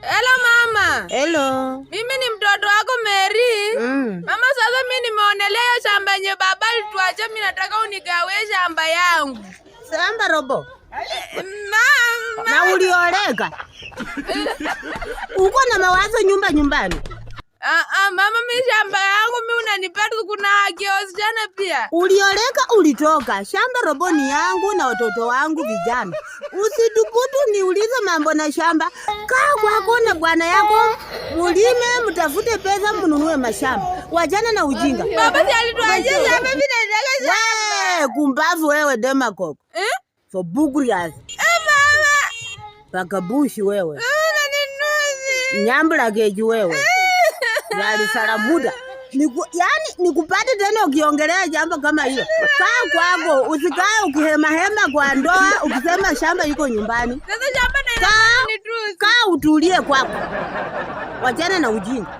Hello mama. Hello. Mimi ni mtoto wako Mary. Mama, sasa mimi nimeonelea hiyo shamba yenye baba alituachia, mimi nataka unigawie shamba yangu. Shamba robo. Mama. Na ulioleka. Uko na mawazo nyumba nyumbani. Ah, ah, mama, mimi shamba yangu mimi unanipea tu, kuna haki ya wasichana pia. Ulioleka ulitoka. Shamba robo ni yangu na watoto wangu vijana. Usithubutu niulize mambo na shamba. Kaa kwako na bwana yako, mulime, mtafute pesa, mnunue mashamba. Wachana na ujinga. Baba si alituachia shamba, mimi nataka shamba. We, kumbavu wewe demagogue. Eh? For bugrias. Eh, mama. Pakabushi wewe. Unaninuzi. Nyambula keji wewe. Yalisalamuda. Yani nikupate tena ukiongelea jambo kama hilo. Kaa kwako, usikae ukihema hema kwa ndoa ukisema shamba iko nyumbani. Sasa shamba ndio Kaa, inanitusi. kaa utulie kwako. Wachana na ujinga.